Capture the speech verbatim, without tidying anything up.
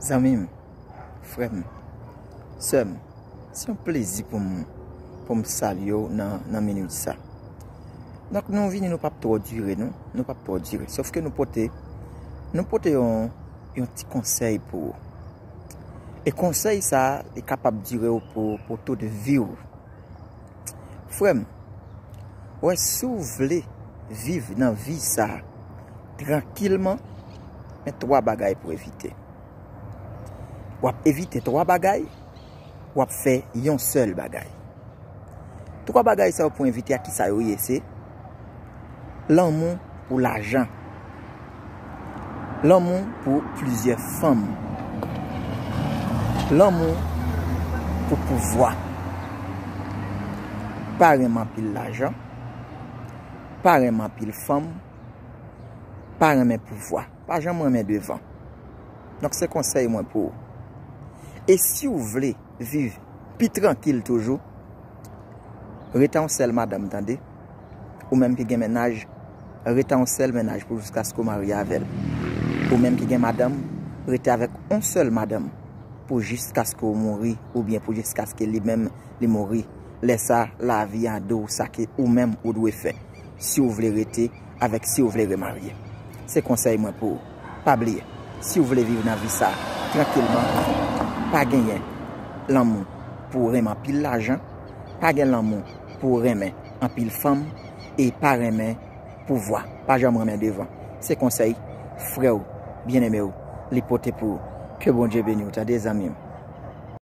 Zanmi m, frè m, sè m, se yon plezi pou m, pou m salye w nan, nan minit sa. Donk, nou vini, nou p ap twò dire, non. Nou p ap twò dire. Sòf ke nou pote, nou pote yon, yon ti konsèy pou ou. E konsèy sa, li kapab dire w pou, pou tout vi w. Frè m, wè, si w vle viv nan vi sa a trankilman, men twa bagay pou evite. W ap evite twa bagay, w ap fè yon sèl bagay. Twa bagay sa yo pou evite a, ki sa yo ye? Se lanmou pou lajan, lanmou pou plizyè fanm, lanmou pou pouvwa. Pa renmen anpil lajan, pa renmen anpil fanm, pa renmen pouvwa, pa janm renmen devan. Donk, se konsèy mwen pou ou. E si w vle viv pi trankil toujou, rete yon sèl madanm, tande. Ou menm ki gen mennaj, rete yon sèl mennaj pou jiskaske w marye avè l. Ou menm ki gen madanm, rete avèk yon sèl madanm pou jiskaske w mouri, oubyen pou jiskaske li menm li mouri. Lè sa, lavi a di w sa ke ou menm ou dwe fè. Si w vle rete avèk, si w vle remarye. Se konsèy mwen pou ou. Pa bliye, si w vle viv nan vi sa a trankilman, pa genyen lanmou pou renmen anpil lajan, pa gen lanmou pou renmen anpil fanm, e pa renmen pouvwa. Pa janm renmen devan. Se konsèy frè w, byeneme w, li pote pou ou. Ke Bondye beni w, tande, zanmi m.